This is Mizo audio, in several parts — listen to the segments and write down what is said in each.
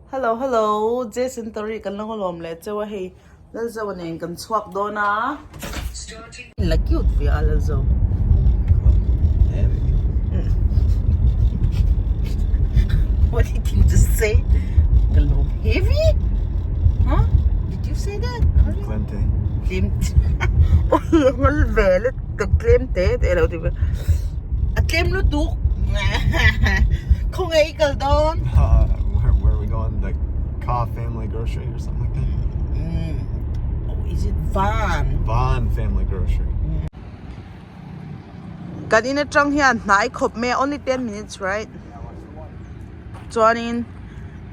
Hello hello Jason Tori kan lo lawm leh cheu a hei Lalzo nen kan chhuak dawn a la cute ve a Lalzo What did you just say? Ka lawm heavy? Huh? Did you say that? Tlem te. Tlem te. Oi ngal ve le ka tlem te te lo ti ve. A tlem lutuk. Khawnge i kal dawn? Where, where are we going? The Ka Family Grocery or something like that? Mm. Oh, is it Van? Van Family Grocery. Kan in atang hian hnai khawp mai a, only 10 minutes right? Chuanin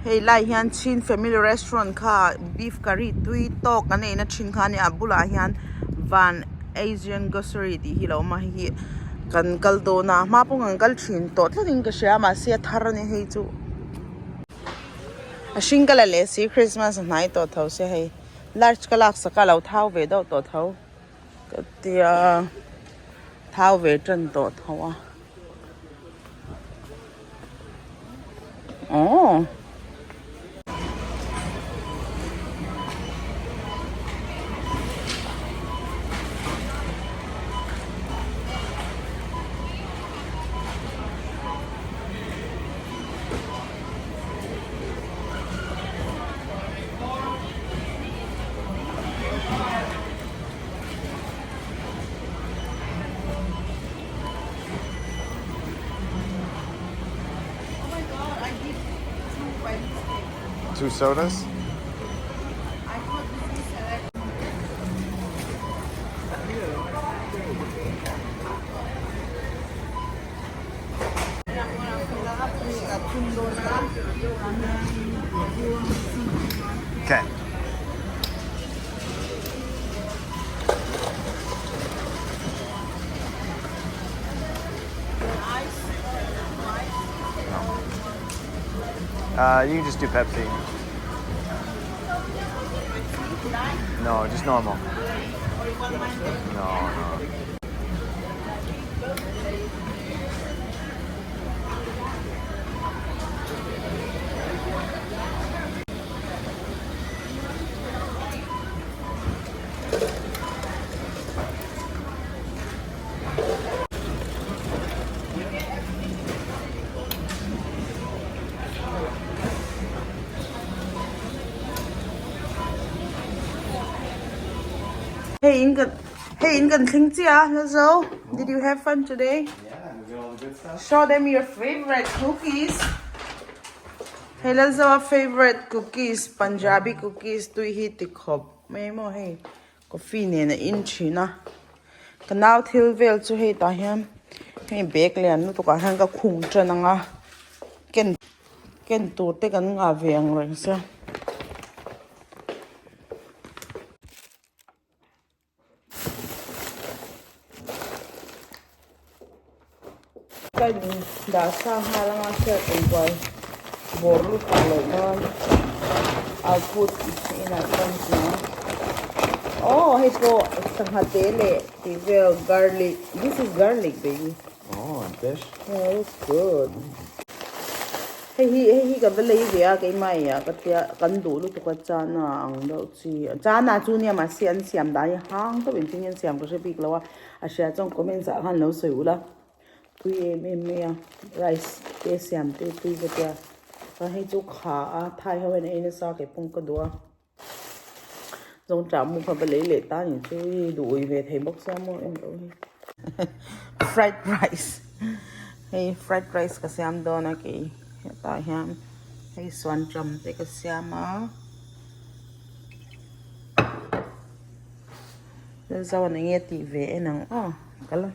hei lai hian Chin Family Restaurant kha beef curry tui tawk an eina thin kha a nia a bulah hian Van Asian Grocery tih hi a lo awm a hei hi kan kal dawn a hma pawh kan kal thin tawh tlatin ka hria a mahse a thar a ni hei chu a hring ka la leh si Christmas a hnai tawh tho sia hei large ka lak sak a lo thau ve deuh tawh tho ka tia thau ve tan tawh tho a. Oh. Two sodas? Okay. Uh, you can just do Pepsi. No, just normal. No, no. Hei in kan hei in kan thleng chiah a Lalzo did you have fun today? Yeah, we got all the good stuff. Show them your favorite cookies. Hei Lalzo a favorite cookies Punjabi cookies tui hi ti khawp mai maw hei. Coffee nen a in thin a ka nau thil vel chu hei tah hian hei bag lian lutuk ah hian ka khung tan ang a ken ken tur te kan ngah ve ang reng sia. Ka dah sa nghal anga shirt inbual bawr lutuk loh nan output inah chuan chuan aw hei pawh sangha te leh tih vel garlic this is garlic baby Oh and fish yeah looks good hei hi hei hi ka va lei ve a keimah ah ka tia kan duh lutuk a chana ang deuh chi chana chu nia mahse an siam dan hi hang deuh in tin an siam ka hre bik lo a. A hria chuan comments ah khan lo sawi ulh a, tui em em mai a, rice te siam te tui ka tia, chuan hei chu kha a thai ho hian a ei nasa kei pawh ka duh a, zawng chah mu kha va lei leh ta ni chu i duh ui ve thei bawk sia maw en loh hi fried rice hei fried rice ka siam dawn a kei hetah hian hei suan ṭam te ka siam a. Lalzoan eng nge tih ve en ang aw ka la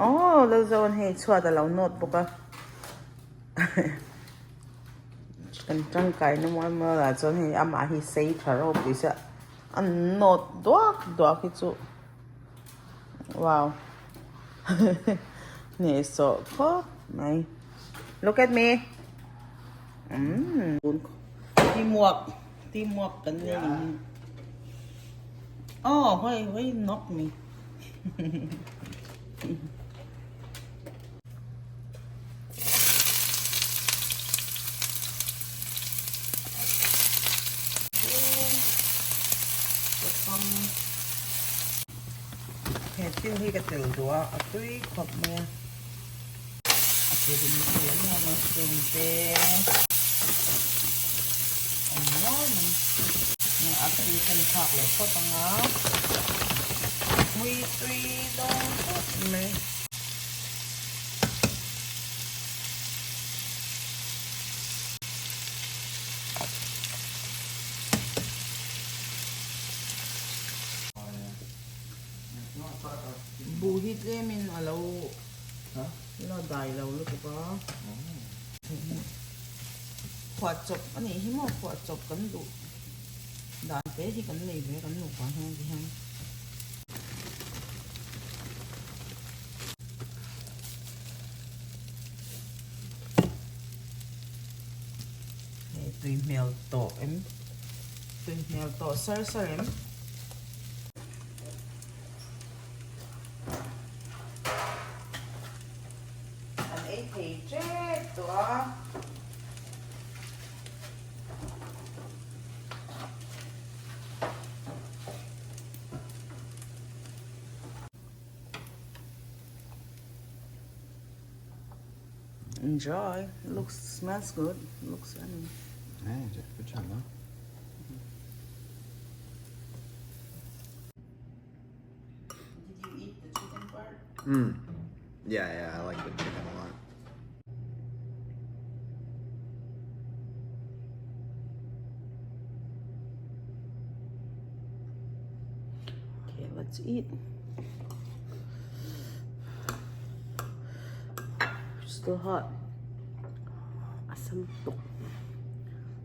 aw Lalzoan hei chhuat a lo nawt bawk a kan tangkai na mual mual ah chuan hei amah hi sei tha ropui sia a nawt duak duak hi chu wow hnehsawh khawp mai look at me umm teamwork. Teamwork kan nei ang hi. Oh, why, why you knock me? Thil hi ka tel duh a, a tui khawp mai a. A ti rim thei a nia mushroom te awm nual mai. A tui kan thlak leh phawt ang a, hmui tui dawn khawp mai. Buh hi tlemin a lo la dai lo lutuk a. Phuahchawp a nih hi maw phuahchawp kan duh dan te hi kan nei ve kan nupa hian ti hian. Hei tui hmel tawh em tui hmel tawh sar sar em. An ei thei tep tawh a. Enjoy. Looks smells good. Looks yummy. Hey, good job, huh? Did you eat the chicken part? Mm. Yeah, yeah, I like the chicken a lot. Okay, let's eat. Still hot. Asam tuk.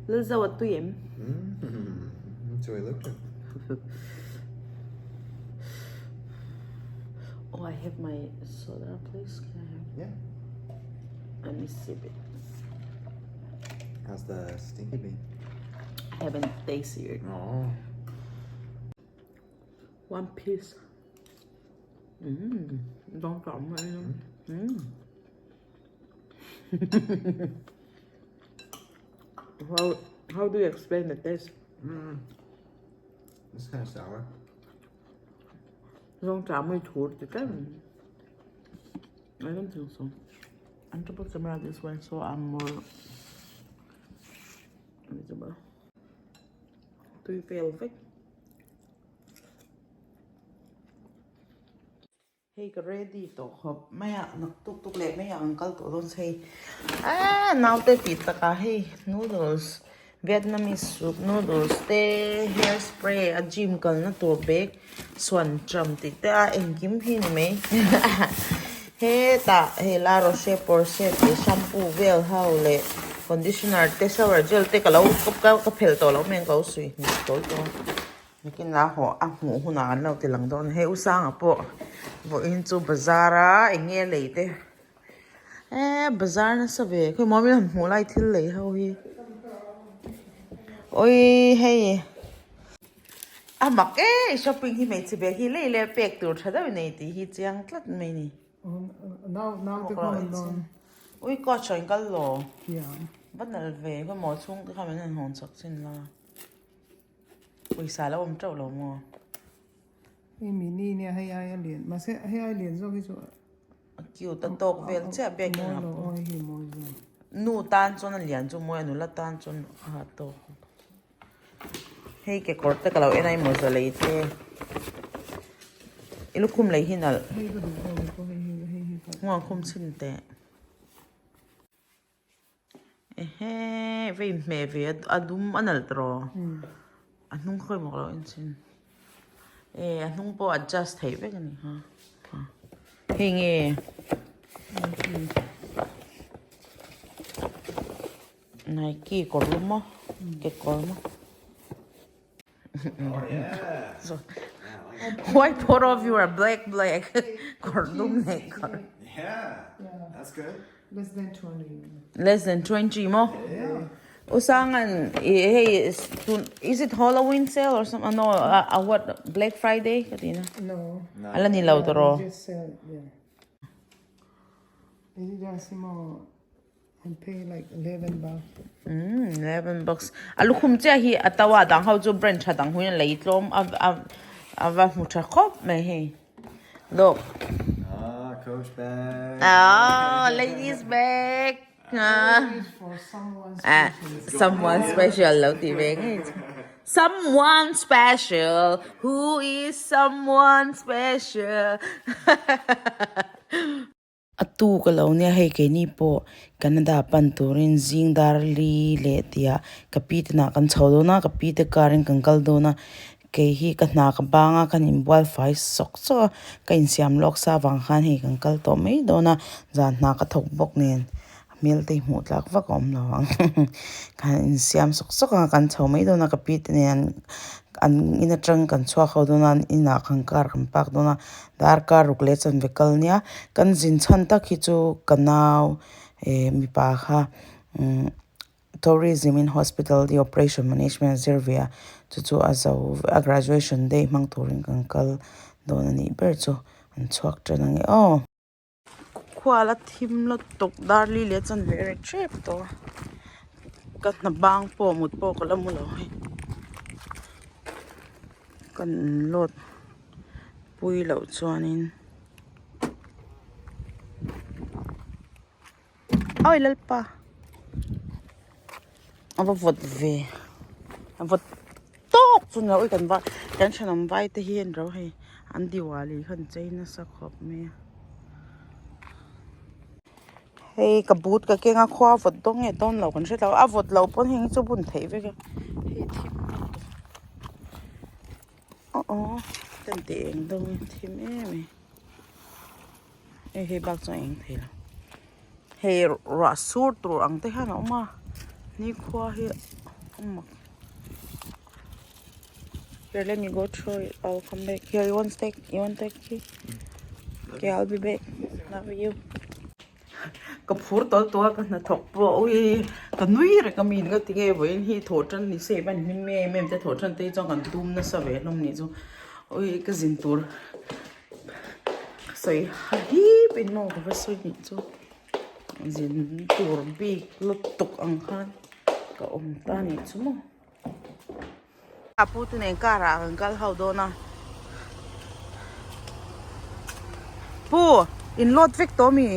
Lil zo a tui em? Mm. Tui lutuk. Oh, I have my soda, please. Can I have? Yeah. Let me sip it. How's the stinky bean? I haven't tasted it. Oh. One piece. Mmm, don't drop me. Mmm. How how do you explain the taste? Mm. It's kind of sour. Zawngṭah mui thur ti tlem. I don't think so. I'm to put camera this way so I'm more visible. Tui vel vek. Hei ka ready tawh khawp mai a nak tuk tuk leh mai a ang kal tawh dawn se hei aaa naute tih takah hei noodles Vietnamese soup noodles te hair spray a gym kalna tur bag suan tram tih te a engkim hi ni mai hetah hei la roche porsche tih shampoo vel ho leh conditioner te shower gel te ka lo ka phel tawh lo mai ang ka lo suih hnih tawl tawh a. Nakin la haw a hmuh hunah an lo ti lang dawn a hei u Sanga pawh vawiin chu bazar a eng nge lei te eee bazar nasa ve khawi maw min han hmuh lai thil lei ho hi awii hei a mak e shopping hi hmeichhe bag hi lei leh pek tur tha deuh nei tih hi chiang tlat mai ni. Ui coach ah in kal lo va nal ve khawi maw chhung te kha min han hawn chak chin la. Pawisa lo awm teuh lo maw? Hei mini nia hei ai a lian mahse hei ai lian zawk hi chu a cute a tawk vel chiah biak in a mawi hi mawi zawk nu tan chuan a lian chu mawi a nula tan chuan a ha tawk hei kekawr te ka lo en a i mawza lei te i lukhum lei hi nalh hei ka duh zawk hi pawh hei hi hei hi huang khum chhin teh. Ehe vei hmeh ve a dum a nalh tawh a hnung khawi maw ka lo en chin eh a hnung pawh adjust theih vek a ni kha hei nge Nike kawr lum maw kekawr maw. Why both of you are black black kawr dum nei kawr. Yeah, that's good. Less than 20. Less than 20 maw? Usangan hei is it Halloween sale or something? No, uh, what Black Friday ka ti na. No. Ala ni lo tawh. Just sale, yeah. Is it just more? An pay like 11 bucks. Mm, 11 bucks. A lukhum chiah hi a to a dang ho chu brand tha dang huin a lei tlawm a a a va hmu tha khawp mai hei. Look. Ah, coach bag. Oh, ladies bag. Ah, for someone Ah, special. someone special lo ti ve ngei chu. Someone special, who is someone special? A tu ka lo nia hei keini pawh Canada pan turin zing dar li leh tihah ka pi te nah kan chho dawn a, ka pi te car in kan kal dawn a, kei hi ka hna ka bang a, ka inbual fai sawk sawk a, ka insiam lawk sa avang khan hei kan kal tawh mai dawn a, zan hna ka thawk bawk nen hmel te hi hmuh tlak vak a awm lo ang kan insiam sawk sawk a kan chho mai dawn a ka pi te nen an in atang kan chhuak ho dawn a an inah kan car kan park dawn a darkar ruk leh chanve kal nia kan zin chhan tak hi chu ka nau eh mipa kha umm tourism in hospitality operation management a zir ve a chu chu a zo a graduation day hmang turin kan kal dawn a nih ber chu an chhuak tan ang e aw. Khuala thim lutuk darli leh chanve ri tep tawh a ka hna bang pawh mut pawh ka la mu lo hei kan load pui loh chuanin awi lalpa a va vawt ve a vawt tawk chu ni lo ui kan va kan thenawm vai te hi an ro hei an diwali kha an chei nasa khawp mai a hei ka boot ka keng a khua a vawt dawn nge dawn lo kan hre lo a vawt loh pawn heng hi chu bun theih vek a hei thim lutuk aw aw kan ti eng dawn nge thim em em. Hei hei bak chuan eng thei lo hei ruah sur tur ang te hian a awm a nikhua hi a mak here let me go through it I will come back here you want take you want take key okay I will be back love you ka phur tawlh tawlh a ka hnathawk pawh ui ka nui reng a mi ka ti nge vawiin hi thawh tan ni se ban hlim em em te thawh tan te hi chuan kan tum nasa ve hlawm nih chu ui ka zin tur. Ka sawi ha hip in maw ka va sawi nih chu zin tur bik lutuk ang khan ka awm ta nih chu maw a pu te nen car ah kan kal ho dawn a pu in load vek tawh ami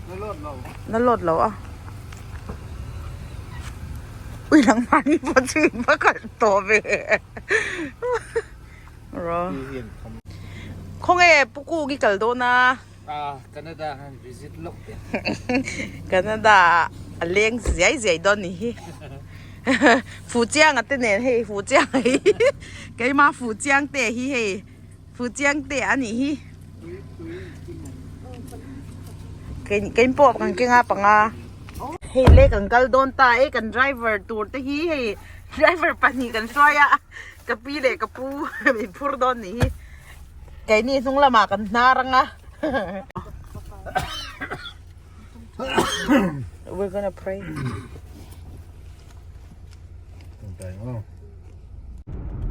na load lo na load lo a ui nangmahni pawh chu in va kalh tawh ve. Ro. Khawnge Pu Kuk i kal dawn a? Ah, Canada han visit lawk te. Canada a leng ziai ziai dawn ni hi. Fuchiang a te nen hei Fuchiang hi. Keima Fuchiang te hi hei. Fuchiang te a nih hi. Kein pawh kan keng a panga. Hei le kan kal dawn ta e kan driver tur te hi hei driver pahnih kan hruai a. Ka pi leh ka pu min phur dawn nih hi. Keini hnung lamah kan hnar ang a. We're gonna pray.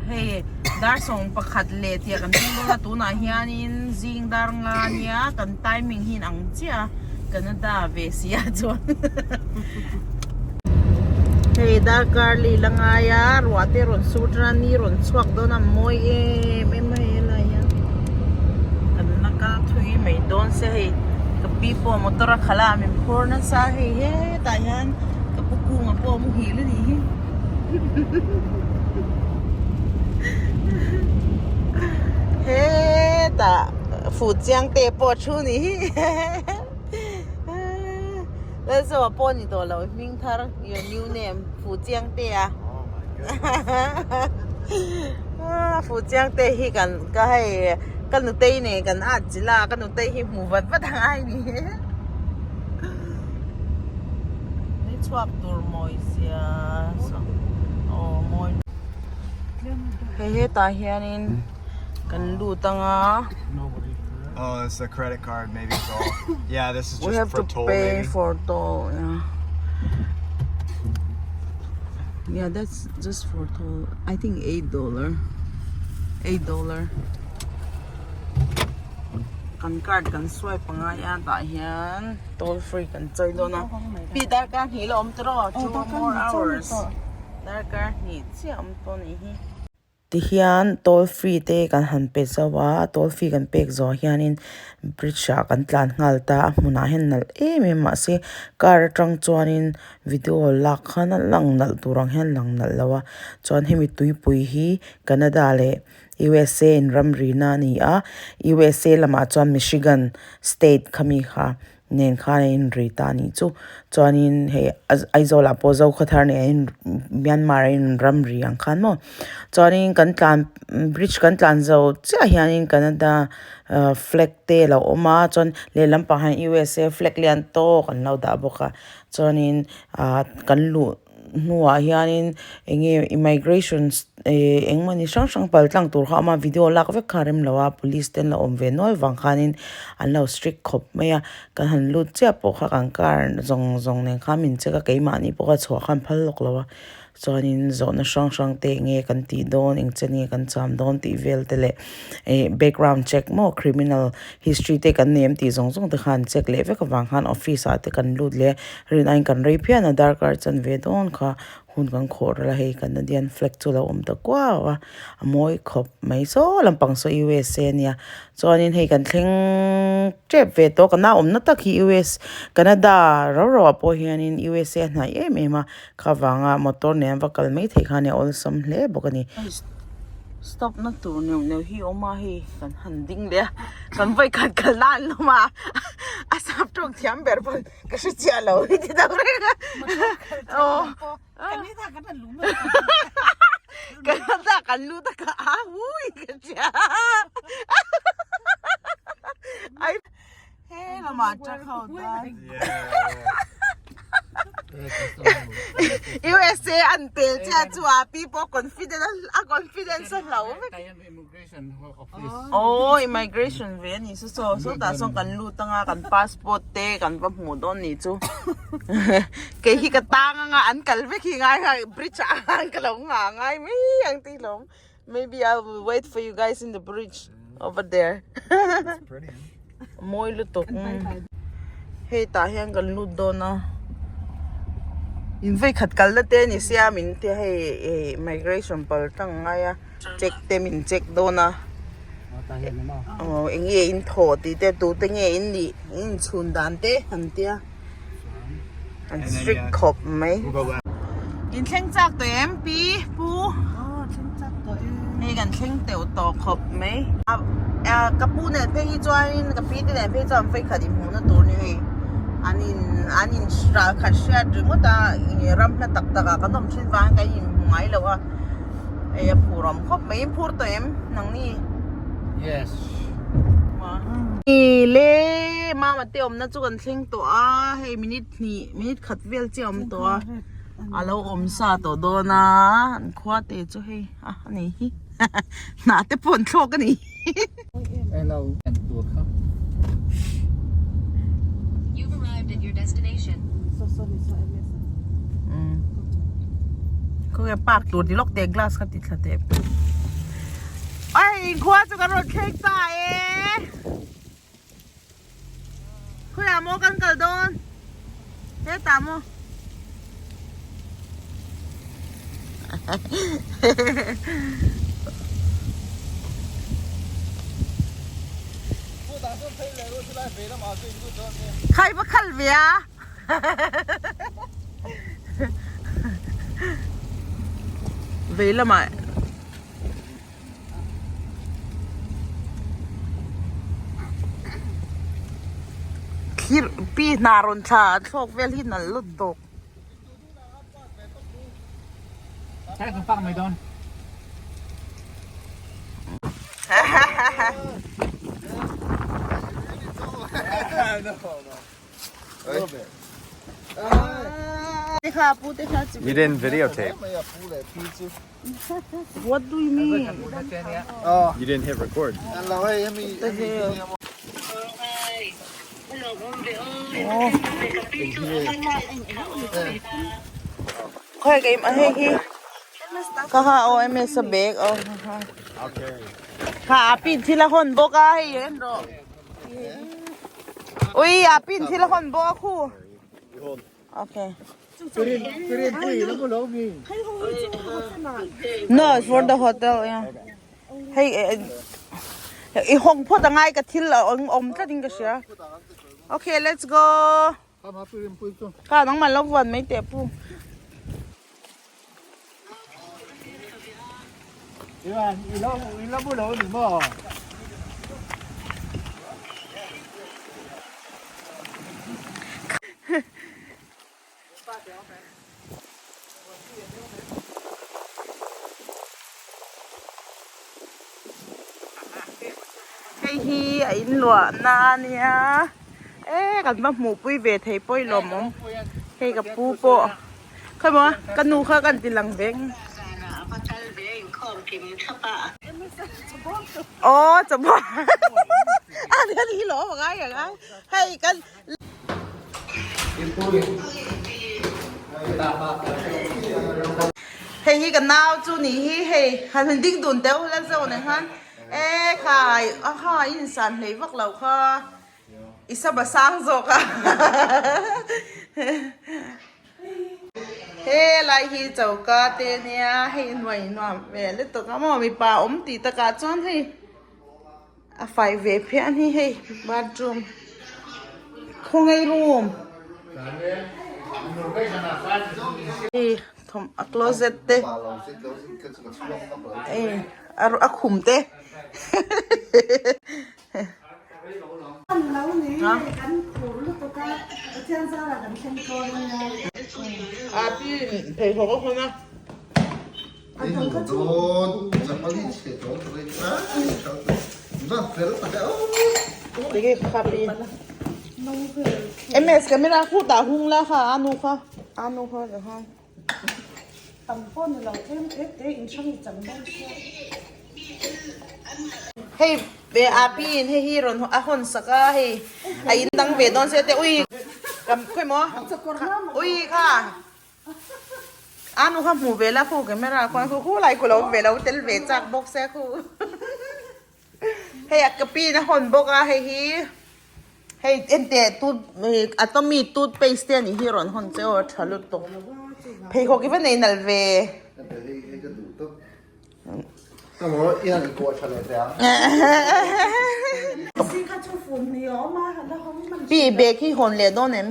Hei dar sawm pakhat leh tia kan thleng dawn a tunah hianin zing dar nga nia kan timing hi inang chiah a Canada ve sia chuan. Hei darkar li la ngai a ruah te rawn sur tan a ni rawn chhuak dawn a mawi em em a hei helai hian kan la kal thui mai dawn se hei ka pi pawh motor a khalh a min phur nasa hei hetah hian ka pu kunga pawh a muhil a nih hi hetah fuhchiang te pawh a thu a nih hi. Lalzoa pawh ni tawh lo hming thar your new name Fuchiangte a Fuchiangte hi kan ka hei ka nutei nen kan at chilh a ka nutei hi hmu vat vat ang ai ni ni chhuak tur mawi sia aw mawi hei hetah hianin kan lut ang a. Oh, it's a credit card. Maybe it's all. Yeah, this is just We have for to toll. pay Maybe. for toll. Yeah. Yeah, that's just for toll. I think $8. $8. Kan card kan swipe angai a tah hian toll free kan chawi dawn a. Pi darkar hnih la awm tawh rawh. 2 more hours. Darkar hnih chiah awm tawh nih hi. Tihian toll free te kan han pe zauh a toll fee kan pek zawh hianin bridge ah kan tlan nghal ta a hmunah hian nalh em em mahse car atang chuanin video lak khan a lang nalh tur ang hian a lang nalh lo a chuan hemi tuipui hi Canada leh U_S_A in ramri na a ni a U_S_A lamah chuan Michigan state khami kha nen khan a inri ta a nih chu chuanin hei Aizawl ah pawh Zokhawthar nen a in Myanmar a in ramri ang khan maw chuanin kan tlan bridge kan tlan zo chiah hianin Canada ah flag te a lo awm a chuan lehlam pang hian U_S_A flag lian tawk an lo dah bawk a chuanin ah kan luh hnuah hianin eng nge immigration eh eng emawni hrang hrang pal tlang tur kha a awm a video lak vek kha a rem lo a police te an lo awm ve nual vang khanin an lo strict khawp mai a kan han lut chiah pawh kha kan car zawng zawng nen khan min check a keimahni pawh kha chhuah khan phal lawk lo a chuanin zawhna hrang hrang te eng nge kan tih dawn eng chen nge kan cham dawn tih vel te leh eh background check maw criminal history te kan nei em tih zawng zawng te khan an check leh vek avang khan office ah te kan lut leh a rin aiin kan rei phian a darkar chan ve dawn kha hun kan khawh ral a hei Canadian flag chu a lo awm ta kuau a a mawi khawp mai saw lampang saw U_S_A ania chuanin hei kan thleng tep ve tawh ka nauawmna tak hi U_S Canada rau rau ah pawh hianin U_S_A a hnaih em em a kha vanga motor nen va kal mai theih kha nia awlsam hle bawk a ni. Stop na tur neuh neuh hi awm a hei kan han ding leh a kan vawikhat kal na an lawm a a sap tawng thiam ber pawn ka hre chiah lo hi ti deuh reng a aw Canada kan lut a ka a ui ka hria ai he lamah truck ho tan USA an pel chiah chu a pi pawh confident a confidence a hlau vek. Aw immigration ve a nih chu saw sawtah sawn kan lut anga kan passport te kan va hmuh dawn nih chu kei hi ka tang anga an kal vek hi ngai kha bridge ah khan ka lo nghah ngai mai ang tih hlawm maybe I will wait for you guys in the bridge over there mawi lutuk hei tah hian kan lut dawn a in vei khat kal na te a ni sia min tia hei immigration pal tlang ngai a. Check te min check dawn a aw eng nge in thawh tih te tu te nge in nih in inchhun dan te an tia an strict khawp mai. In thleng chak tawh em pi pu hei kan thleng teuh tawh khawp mai ka pu nen phei hi chuanin ka pi te nen phei chuan vawikhat inhmuhna tur ni hei an in an in ralkhat hriat ringawt a ram hla tak tak ah kan awm thin vangin kan inhmu ngai lo a. Hei a phur awm khawp mai in phur tawh em nangni? Yes. Ni le mama te awmna chu kan thleng tawh a hei minute hnih minute khat vel chiah a awm tawh a a lo awm sa tawh dawn a an khua te chu hei a a nei hi hnah te pawh an thlawk a ni. Hello. You've arrived at your destination. Khawnge park tur ti lawk teh glass kha ti thla teh ai inkhua chu kan rawn thleng ta e khawiah maw kan kal dawn hetah maw Khai va khal ve a. Vei lamah Thlir pi hna rawn thla thlawk vel hi nalh lut tawk. You didn't videotape. What do you mean? You didn't hit record. Khawi ka im a hei hi ka ha aw ms a bag aw kha a pin thil a hawn bawk a hei en rawh ui a pin thil a hawn bawk a khu okay. No, it's for the hotel, yeah. Hei, i hawng phawt angai ka thil a awm tlat in ka hria. Okay, let's go. Ka nangmah lo vuan mai teh pu. Hei hi a in luah na ania e kan va hmuh pui ve thei pawh i lawm awm hei ka pu pawh khawi maw ka nu kha kan ti lang vek aw chawhmeh a ni lawm a ngai ang a hei kan. Hei hi ka nau chu ni hi hei han han ding dun teuh la zo nen khan e khai a ha a insan hlei vak lo kha i saba sang zawk a helai hi choka te nia hei hnuai nuam ve lutuk a maw mipa awm tih takah chuan hei. A fai ve phian hi hei bathroom khawngaih room hei thawm a closet te hei a khum te a pi pheikhawk a hawn a. MS camera khu tah hung la kha a nu kha a nu kha ta khan hei ve a pi in hei hi rawn a hawn sak a hei a in dang ve dawn se te ui khawi maw ui kha. A nu kha hmuh ve la khu camera khuan khu khu lai khu lo ve lo tel ve chak bawk se khu hei a ka pin a hawn bawk a hei hi hei ente tooth atomy toothpaste te anih hi rawn hawn che aw a tha lutuk pheikhawk i va nei nalh ve. Pi bag hi hawn leh dawn em?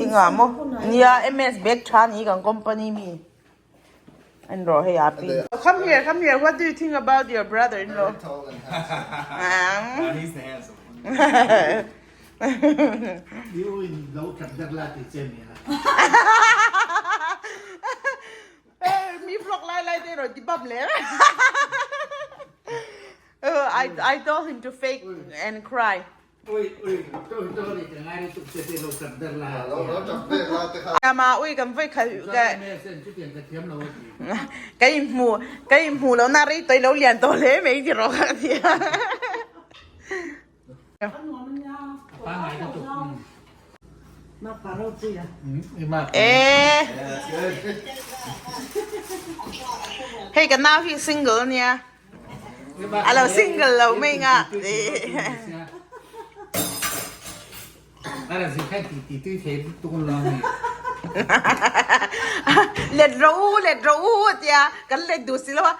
I ngah maw? Nia MS bag tha ni kan company mi en rawh hei a pi. Come here, come here. What do you think about your brother-in-law? Tall and handsome. He's the handsome one. Mi vlog lai lai te rawn ti bam leh I I told him to fake and cry. Ma ui kan voi kha ka in hmu ka in hmu lo na rei toi lo lian to hle mai ti rawh ka ti a. Eee hei ka nau hi single ania a lo single lo mai nga let rawh u let rawh u a tia kan let duh si lo a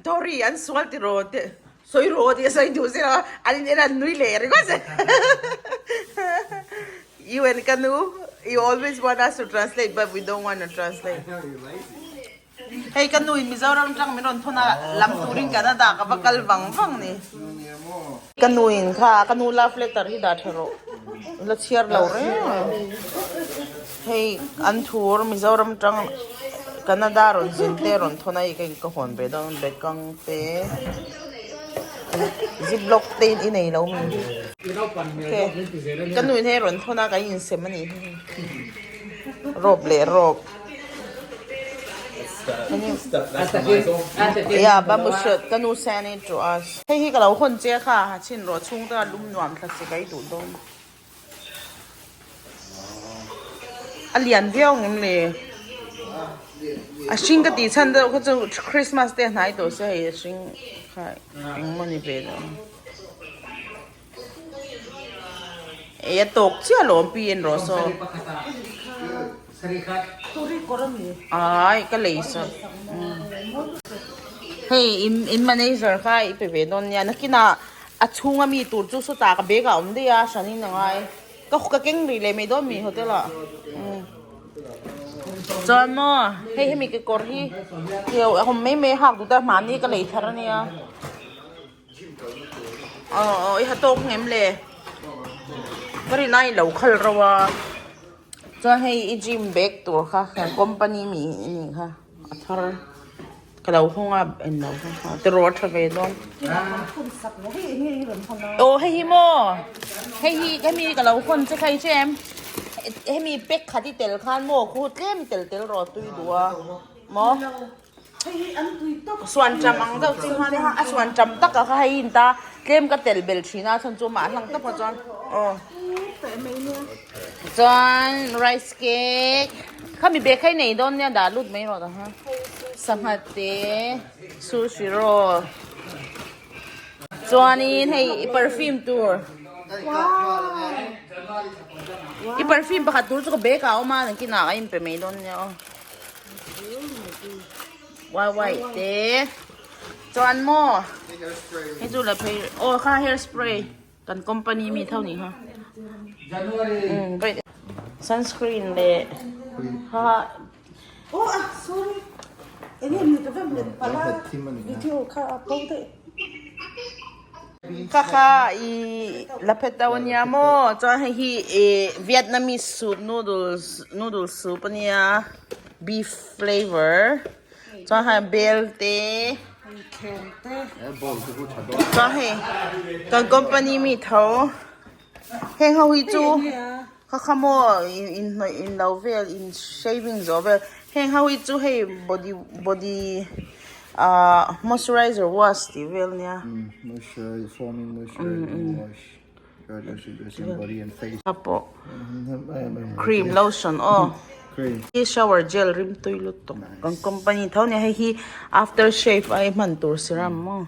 sorry an sual tiraw te. Sawi rawh tih a sawi duh zir a, an in en an nui leh ringawt a. You and ka nu, you always want us to translate but we don't want to translate. Hei ka nu in Mizoram tang min rawn thawn a, lam turin Canada ka va kal vang vang ni. Ka nu in kha ka nu love letter hi dah tha rawh, la chhiar lo reng a. Hei an thur Mizoram tang Canada rawn zin te rawn thawn a i ka hawn ve dawn bekang te ziplock te in i nei lo mi okay ka nu in hei rawn thawn a kan insem a nih hi rawp leh rawp yeah bamboo shoot ka nu send it to us hei hi ka lo hawn che kha ha chhin rawh chhung te a lum nuam thla si ka i duh dawn. A lian viau ang em le? A hring ka tih chhan deuh kha chu Christmas te a hnai tawh sia hei a hring kha engemaw ni ve lo. Ei a tawk chiah alawm pi en rawh saw. Ai ka lei saw. Hei in in manager kha i pe ve dawn nia nakinah a chhunga mi tur chu sawtah ka bag ah a awm daih a hranin a ngai. Ka ka keng rih leh mai dawn mi hotel ah. Chuan maw hei hemi kekawr hi keu a awm mai mai a hak duh ta mahni ka lei thar ania. Aw aw i ha tawk ngem le ka rin a i lo khal reuh a chuan hei i gym bag tur kha kan company mi a nih kha a thar ka lo hawng a en lo kha a tiraw a tha ve dawn aw hei hi maw hei hi hemi ka lo hawn che kha i hre em hemi pack khat i tel khan maw khu tlem i tel tel rawh tui duh a maw. Suan ṭam ang deuh chi khan a suan ṭam tak a kha hei in ta tlem ka tel bel thin a chhan chu mah hlang tak pawh chuan aw chuan rice cake khami bag kha i nei dawn nia dah lut mai rawh ta ha sangha te sushi roll chuanin hei i perfume tur i perfume pakhat tur chu ka bag ah a awm a nakinah a inpe mai dawn nia aw. Wai wai te chuan maw hei chu la phei aw kha hair spray kan company mi tho ni kha sunscreen leh kha aw a sorry enge mi ka vem let pala video kha a po daih. Kha kha i la phet deuh ania maw chuan hei hi ih Vietnamese soup noodles noodle soup ania beef flavour chuan hei bel te chuan hei kan company mi tho heng ho hi chu kha kha maw inhnawih in lo vel in shaving zawh vel heng ho hi chu hei body body ahh moisturizer wash tih vel ania a pawh cream lotion aw hi shower gel rim tui lutuk kan company tho ania hei hi after shave a i hman tur serum maw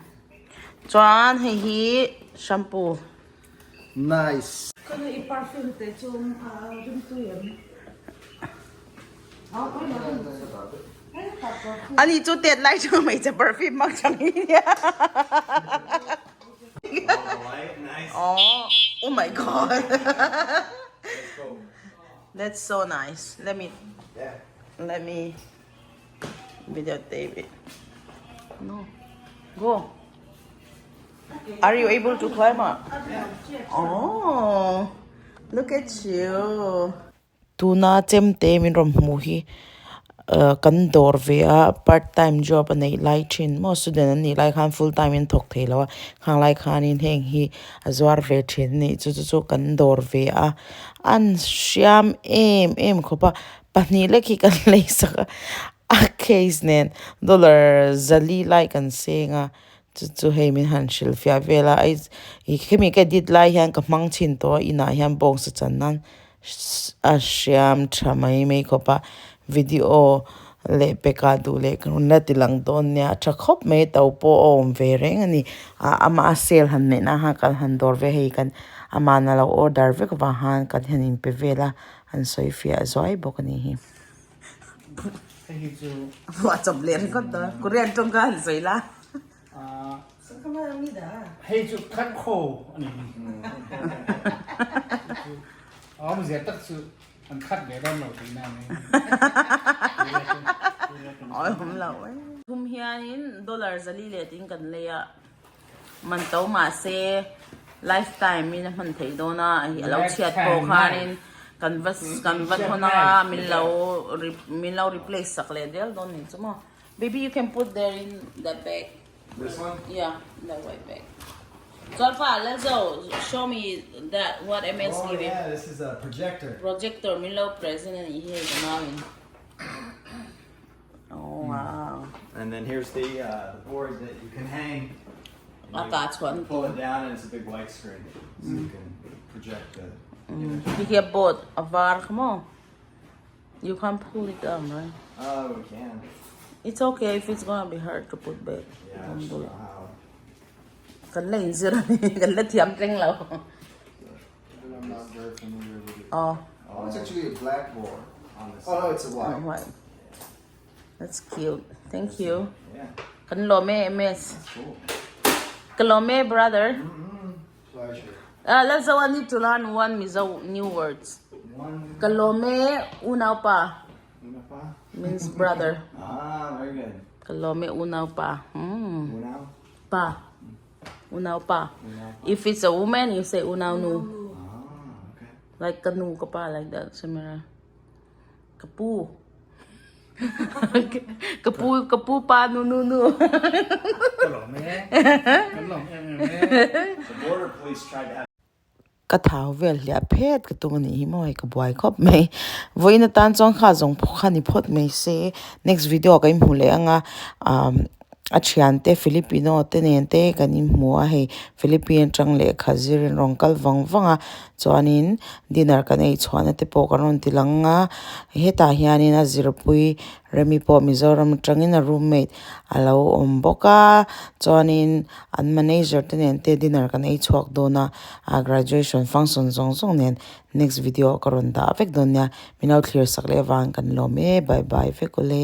chuan hei hi shampoo. Nice. Kanu i perfume te chu rimtui em? Ani chu tet lai chu hmeichhe perfume hmang chang hi nia. Oh, oh my god. That's so nice. Let me let me videotape it. No. Go. Are you able to climb up? Oh, look at you. Tuna chemte min rawn hmuh hi ah kan dawr ve a part time job a neih lai thin maw student an nih lai khan full time in thawk thei lo a khang lai khanin heng hi a zuar ve thin a nih chu chu chu kan dawr ve a an hriam em em khawp a pahnih lek hi kan lei sak a a case nen dollar zali lai kan seng a. Chu chu hei min han hrilh fiah vel a ai ih khemi ka edit lai hian ka hmang chhin tawh a inah hian box a chan nan a hriam tha mai mai khawp a video leh pekah duh leh ka rawn la ti lang dawn nia a tha khawp mai to pawh a awm ve reng a ni ah amah a sale han neih na khan kan han dawr ve hei kan amah na lo order vek avang khan kan han inpe vel a an sawi fiah zuai bawk a ni hi. Buah chawp leh ringawt dawn. Korean tawng kha han sawi la. Hei chu khat kho a ni. A awmzia tak chu an khat ve dawn lo tihna a ni. Awi awm lo e. Thum hianin dollar zali let in kan lei a. Man to mahse lifetime in a hman theih dawn a a lo chhiat pawh khanin kan va kan va thawn anga min lo min lo replace sak leh del dawn ni chu maw baby you can put there in the bag This one? Yeah the white bag chuan pa Lalzo show me that what MS Oh give you yeah, this is a projector. Projector min lo present a nih hi hei ka nau in. Oh wow. And then here's the uh, board that you can hang. A kah chhuah na Pull it down and it's a big white screen. So you can project the image. Hi hi a board a var kha maw? You can't pull it down, right? Oh, we can. It's okay if it's gonna be hard to put back. Yeah, I just don't know how. Kan la inzir a ni, kan la thiam tleng lo. very familiar with it. Oh, Oh, it's actually a blackboard on the side. Oh no, it's a oh, white. white. That's cute. Thank you. Yeah, Kan lawm e MS. that's cool. Ka lawm e brother. Pleasure. Let's go. I need to learn one Mizo new words. One Ka lawm e unaupa una pa. means brother. Ah, very good. Ka lawm e unaupa. Hmm. Unau. Pa. Unaupa. Unau. If it's a woman, you say unaunu. Ah, okay. Like kanu ka pa, like that. Similar. Kapu. Kapu, kapu pa, nu nu nu. Ka lawm e. Ka lawm em em e. The border police tried to have Ka thau vel hliah phet ka tum a nih hi maw hei ka buai khawp mai. Vawiin atan chuan kha zawng pawh kha ni phawt mai se next video ah ka inhmu leh ang a umm a thiante Filipino te nen te kan inhmu a hei Philippine atang lehkha zir in rawn kal vang vang a chuanin dinner kan ei chhuahna te pawh kan rawn ti lang a hetah hianin a zirpui Remi pawh Mizoram atangin a roommate a lo awm bawk a chuanin an manager te nen te dinner kan ei chhuak dawn a a graduation function zawng zawng nen next video ah ka rawn dah vek dawn nia min lo thlir sak leh avang kan lawm e bye bye vek awle.